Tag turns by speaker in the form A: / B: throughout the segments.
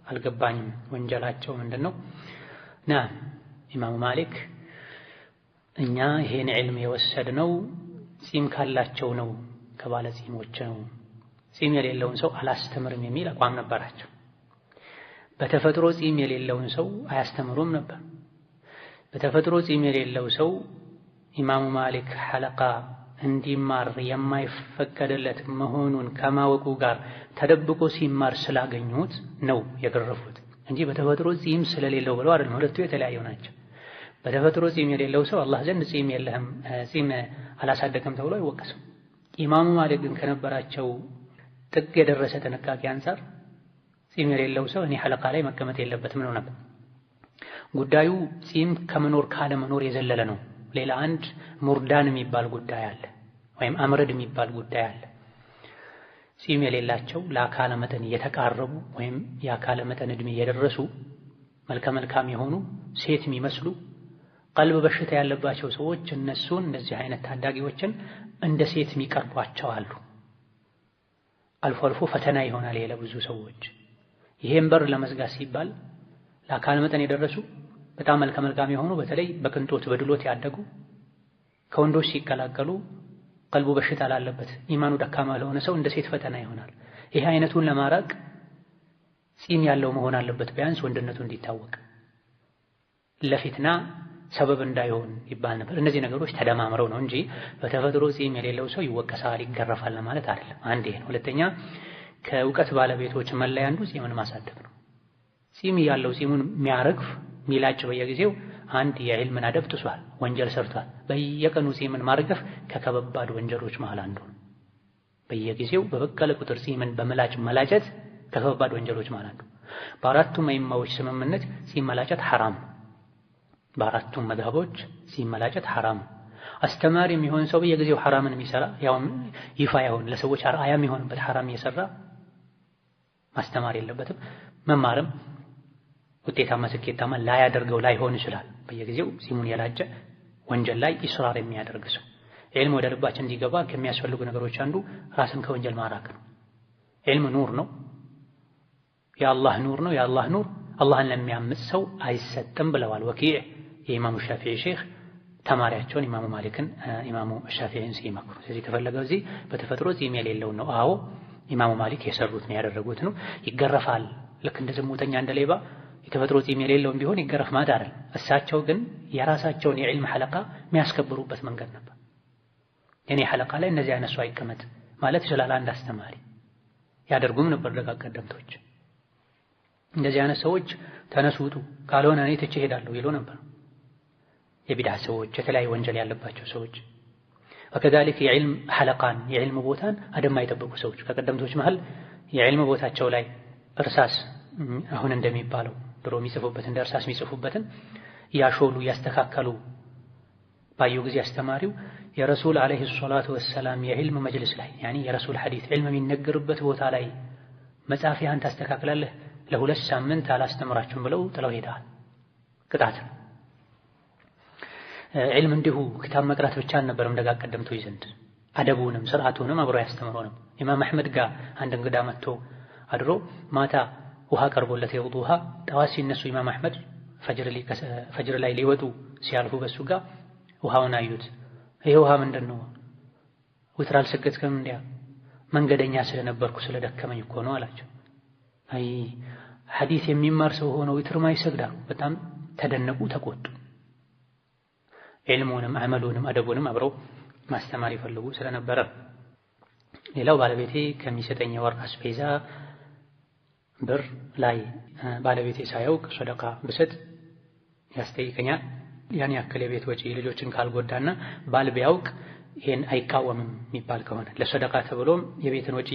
A: አልገባኝም። ወንጀላቸው ምንድን ነው? ና ኢማሙ ማሊክ እኛ ይሄን ዒልም የወሰድነው ጺም ካላቸው ነው፣ ከባለ ጺሞች ነው። ጺም የሌለውን ሰው አላስተምርም የሚል አቋም ነበራቸው። በተፈጥሮ ጺም የሌለውን ሰው አያስተምሩም ነበር። በተፈጥሮ ጺም የሌለው ሰው ኢማሙ ማሊክ ሐለቃ እንዲማር የማይፈቀድለት መሆኑን ከማወቁ ጋር ተደብቆ ሲማር ስላገኙት ነው የገረፉት እንጂ በተፈጥሮ ጺም ስለሌለው ብለው አይደለም። ሁለቱ የተለያዩ ናቸው። በተፈጥሮ ጺም የሌለው ሰው አላህ ዘንድ ጺም የለህም ጺም አላሳደገም ተብሎ አይወቀስም። ኢማሙ ማሊክ ግን ከነበራቸው ጥግ የደረሰ ጥንቃቄ አንፃር ጺም የሌለው ሰው እኔ ሐለቃ ላይ መቀመጥ የለበትም ነው ነበር። ጉዳዩ ጺም ከመኖር ካለመኖር የዘለለ ነው። ሌላ አንድ ሙርዳን የሚባል ጉዳይ አለ፣ ወይም አምረድ የሚባል ጉዳይ አለ። ጺም የሌላቸው ለአካለ መጠን እየተቃረቡ ወይም የአካለ መጠን እድሜ የደረሱ መልከ መልካም የሆኑ ሴት የሚመስሉ ቀልብ በሽታ ያለባቸው ሰዎች እነሱን እንደዚህ አይነት ታዳጊዎችን እንደ ሴት የሚቀርቧቸው አሉ። አልፎ አልፎ ፈተና ይሆናል ይሄ ለብዙ ሰዎች። ይሄን በር ለመዝጋት ሲባል ለአካለ መጠን የደረሱ በጣም መልከ መልካም የሆኑ በተለይ በቅንጦት በድሎት ያደጉ ከወንዶች ሲቀላቀሉ ቀልቡ በሽታ ላለበት ኢማኑ ደካማ ለሆነ ሰው እንደ ሴት ፈተና ይሆናል። ይሄ አይነቱን ለማራቅ ጺም ያለው መሆን አለበት፣ ቢያንስ ወንድነቱ እንዲታወቅ ለፊትና ሰበብ እንዳይሆን ይባል ነበር። እነዚህ ነገሮች ተደማምረው ነው እንጂ በተፈጥሮ ጺም የሌለው ሰው ይወቀሳል፣ ይገረፋል ለማለት አይደለም። አንድ ይሄ ነው። ሁለተኛ ከእውቀት ባለቤቶች መለያ አንዱ ጺምን ማሳደግ ነው። ጺም ያለው ጺሙን የሚያረግፍ ሚላጭ በየጊዜው አንድ የዕልምን አደብ ጥሷል፣ ወንጀል ሰርቷል። በየቀኑ ጺምን ማርገፍ ከከባድ ወንጀሎች መሃል አንዱ ነው። በየጊዜው በበቀለ ቁጥር ጺምን በምላጭ መላጨት ከከባድ ወንጀሎች መሃል አንዱ። በአራቱም አይማዎች ስምምነት ጺም መላጨት ሐራም ነው። በአራቱም መዝሀቦች ጺም መላጨት ሐራም ነው። አስተማሪ የሚሆን ሰው በየጊዜው ሐራምን የሚሰራ ያው ይፋ ያሁን ለሰዎች አርአያ የሚሆንበት ሐራም እየሰራ ማስተማር የለበትም። መማርም ውጤታማ ስኬታማ ላያደርገው ላይሆን ይችላል። በየጊዜው ጺሙን የላጨ ወንጀል ላይ ኢስራር የሚያደርግ ሰው ዒልም ወደ ልባችን እንዲገባ ከሚያስፈልጉ ነገሮች አንዱ ራስን ከወንጀል ማራቅ ነው። ዒልም ኑር ነው፣ የአላህ ኑር ነው። የአላህ ኑር አላህን ለሚያምፅ ሰው አይሰጥም ብለዋል ወኪዕ የኢማሙ ሻፊዒ ሼኽ ተማሪያቸውን ኢማሙ ማሊክን ኢማሙ ሻፊዒን ሲመክሩ። ስለዚህ ከፈለገው እዚህ በተፈጥሮ ጺም የሌለው ነው። አዎ ኢማሙ ማሊክ የሰሩት ነው ያደረጉት ነው። ይገረፋል። ልክ እንደ ዝሙተኛ እንደ ሌባ የተፈጥሮ ጺም የሌለውም ቢሆን ይገረፍ ማለት አይደለም። እሳቸው ግን የራሳቸውን የዕልም ሐለቃ የሚያስከብሩበት መንገድ ነበር። የኔ ሐለቃ ላይ እነዚህ አይነት ሰው አይቀመጥ ማለት ይችላል አንድ አስተማሪ። ያደርጉም ነበር ደጋግ ቀደምቶች። እንደዚህ አይነት ሰዎች ተነሱ ውጡ፣ ካልሆነ እኔ ትቼ እሄዳለሁ ይሉ ነበር። የቢድዓ ሰዎች፣ የተለያዩ ወንጀል ያለባቸው ሰዎች ወከዛሊክ የዕልም ሐለቃን የዕልም ቦታን አደብ የማይጠብቁ ሰዎች ከቀደምቶች መሃል የዕልም ቦታቸው ላይ እርሳስ አሁን እንደሚባለው ድሮ የሚጽፉበት እንደ እርሳስ የሚጽፉበትን እያሾሉ እያስተካከሉ ባዩ ጊዜ አስተማሪው የረሱል ዓለይሂ ሰላቱ ወሰላም የዕልም መጅልስ ላይ ያኒ የረሱል ሐዲስ ዕልም የሚነገርበት ቦታ ላይ መጻፊያህን ታስተካክላለህ፣ ለሁለት ሳምንት አላስተምራችሁም ብለው ጥለው ሄደዋል። ቅጣት ነው። ዒልም እንዲሁ ክታብ መቅራት ብቻ አልነበረም ደጋግ ቀደምቶች ዘንድ አደቡንም ስርዓቱንም አብሮ ያስተምረው ነበር። ኢማም አሕመድ ጋር አንድ እንግዳ መጥቶ አድሮ ማታ ውሃ ቀርቦለት የውዱ ውሃ ጠዋት ሲነሱ ኢማም አሕመድ ፈጅር ላይ ሊወጡ ሲያልፉ በሱ ጋር ውሃውን አዩት። ይሄ ውሃ ምንድን ነው? ዊትር አልሰገድክም? እንዲያ መንገደኛ ስለነበርኩ ስለደከመኝ እኮ ነው አላቸው። አይ ሐዲስ የሚማር ሰው ሆኖ ዊትር ማይሰግድ አሉ። በጣም ተደነቁ፣ ተቆጡ። ዒልሙንም አመሉንም አደቡንም አብረው ማስተማር ይፈልጉ ስለነበረ። ሌላው ባለቤቴ ከሚሰጠኝ የወር አስቤዛ ብር ላይ ባለቤቴ ሳያውቅ ሰደቃ ብሰጥ ያስጠይቀኛል። ያን ያክል የቤት ወጪ ልጆችን ካልጎዳና ባል ቢያውቅ ይሄን አይቃወምም የሚባል ከሆነ ለሰደቃ ተብሎም የቤትን ወጪ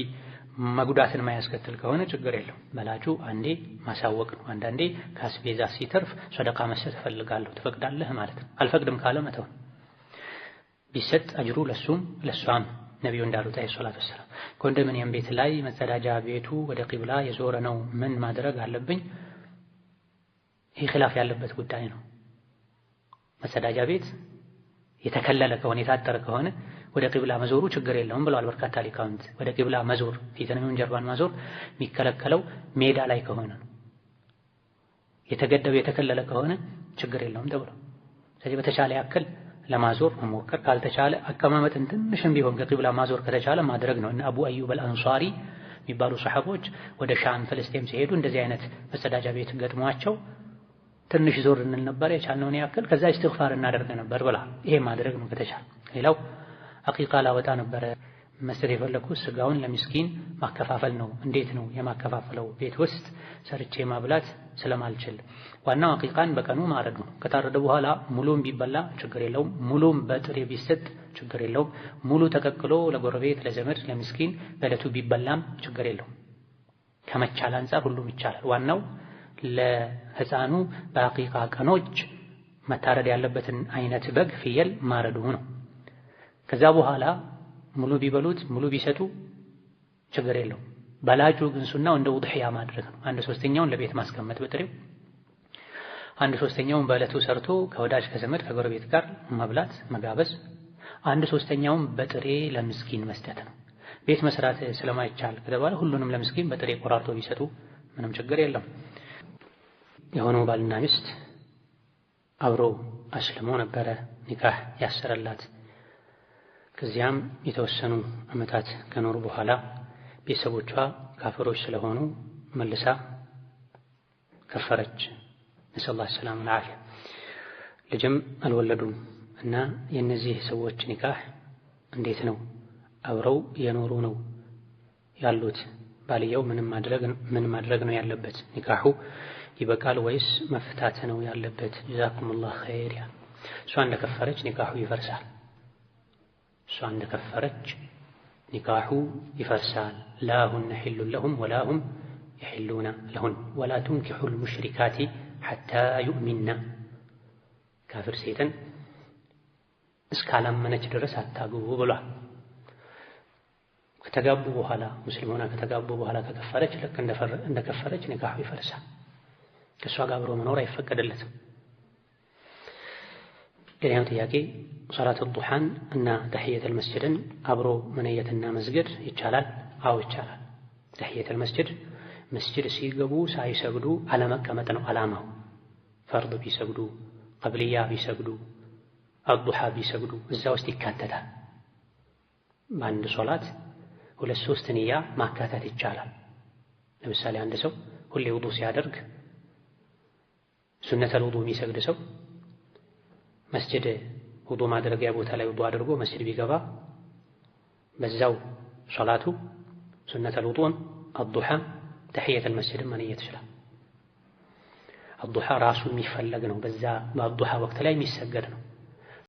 A: መጉዳትን ማያስከትል ከሆነ ችግር የለው። መላጩ አንዴ ማሳወቅ ነው። አንዳንዴ ከአስቤዛ ሲተርፍ ሰደቃ መስጠት እፈልጋለሁ ትፈቅዳለህ ማለት ነው። አልፈቅድም ካለ መተው። ቢሰጥ አጅሩ ለሱም ለሷም ነቢዩ እንዳሉት ዓለይሂ ሰላቱ ወሰላም። ኮንዶሚኒየም ቤት ላይ መጸዳጃ ቤቱ ወደ ቂብላ የዞረ ነው፣ ምን ማድረግ አለብኝ? ይህ ኺላፍ ያለበት ጉዳይ ነው። መጸዳጃ ቤት የተከለለ ከሆነ የታጠረ ከሆነ ወደ ቂብላ መዞሩ ችግር የለውም ብለዋል በርካታ ሊቃውንት። ወደ ቂብላ መዞር ፊትንም ይሁን ጀርባን ማዞር የሚከለከለው ሜዳ ላይ ከሆነ ነው። የተገደበ የተከለለ ከሆነ ችግር የለውም ተብሎ። ስለዚህ በተቻለ ያክል ለማዞር መሞከር፣ ካልተቻለ አቀማመጥን ትንሽም ቢሆን ከቂብላ ማዞር ከተቻለ ማድረግ ነው። እና አቡ አዩብ አልአንሷሪ የሚባሉ ሰሐቦች ወደ ሻም ፍልስጤም ሲሄዱ እንደዚህ አይነት መጸዳጃ ቤት ገጥሟቸው ትንሽ ዞር እንል ነበር የቻልነውን ያክል፣ ከዛ ኢስቲግፋር እናደርግ ነበር ብላ። ይሄ ማድረግ ነው ከተቻለ። ሌላው አቂቃ ላወጣ ነበረ መስጠት የፈለኩት ስጋውን ለሚስኪን ማከፋፈል ነው። እንዴት ነው የማከፋፈለው? ቤት ውስጥ ሰርቼ ማብላት ስለማልችል። ዋናው አቂቃን በቀኑ ማረድ ነው። ከታረደ በኋላ ሙሉም ቢበላ ችግር የለውም። ሙሉም በጥሬ ቢሰጥ ችግር የለውም። ሙሉ ተቀቅሎ ለጎረቤት፣ ለዘመድ፣ ለሚስኪን በዕለቱ ቢበላም ችግር የለውም። ከመቻል አንፃር ሁሉም ይቻላል። ዋናው ለህፃኑ በአቂቃ ቀኖች መታረድ ያለበትን አይነት በግ፣ ፍየል ማረዱ ነው። ከዛ በኋላ ሙሉ ቢበሉት ሙሉ ቢሰጡ ችግር የለውም። በላጩ ግን ሱናው እንደ ውድሕያ ማድረግ ነው። አንድ ሶስተኛውን ለቤት ማስቀመጥ በጥሬው፣ አንድ ሶስተኛውን በዕለቱ ሰርቶ ከወዳጅ ከዘመድ ከጎረቤት ጋር መብላት መጋበዝ፣ አንድ ሶስተኛውን በጥሬ ለምስኪን መስጠት ነው። ቤት መስራት ስለማይቻል ከተባለ ሁሉንም ለምስኪን በጥሬ ቆራርጦ ቢሰጡ ምንም ችግር የለም። የሆነው ባልና ሚስት አብሮ አስልሞ ነበረ ኒካህ ያሰረላት። ከዚያም የተወሰኑ ዓመታት ከኖሩ በኋላ ቤተሰቦቿ ካፍሮች ስለሆኑ መልሳ ከፈረች። ነስአሉላህ ሰላም ወልዓፊያ። ልጅም አልወለዱም እና የእነዚህ ሰዎች ኒካህ እንዴት ነው? አብረው የኖሩ ነው ያሉት። ባልየው ምን ማድረግ ነው ያለበት? ኒካሁ ይበቃል ወይስ መፍታት ነው ያለበት? ጀዛኩሙላህ ኸይር። እሷ እንደከፈረች ኒካሁ ይፈርሳል። እሷ እንደከፈረች ኒካሁ ይፈርሳል። لا هن حل لهم ولا هم يحلون لهن ولا تنكحوا المشركات حتى يؤمن። ካፍር ሴትን እስካላመነች ድረስ አታግቡ ብሏል። ከተጋቡ በኋላ ሙስሊም ሆና ከተጋቡ በኋላ ከከፈረች ልክ እንደከፈረች ኒካሁ ይፈርሳል። ከእሷ ጋር አብሮ መኖር አይፈቀድለትም። ሌላኛው ጥያቄ ሶላት ዱሓን እና ተሕየተል መስጅድን አብሮ መነየትና መስገድ ይቻላል? አዎ ይቻላል። ተሕየተል መስጅድ መስጅድ ሲገቡ ሳይሰግዱ አለመቀመጥ ነው ዓላማው። ፈርድ ቢሰግዱ፣ ቀብልያ ቢሰግዱ፣ አዱሓ ቢሰግዱ እዛ ውስጥ ይካተታል። በአንድ ሶላት ሁለት ሶስት ንያ ማካተት ይቻላል። ለምሳሌ አንድ ሰው ሁሌ ውዱ ሲያደርግ ሱነተል ውዱ የሚሰግድ ሰው መስጅድ ውዱ ማድረጊያ ቦታ ላይ ውዱ አድርጎ መስጅድ ቢገባ በዛው ሶላቱ ሱነተል ውዱን፣ አዱሓ፣ ተሕየተል መስጅድን መነየት ይችላል። አዱሓ ራሱ የሚፈለግ ነው። በዛ በአዱሓ ወቅት ላይ የሚሰገድ ነው።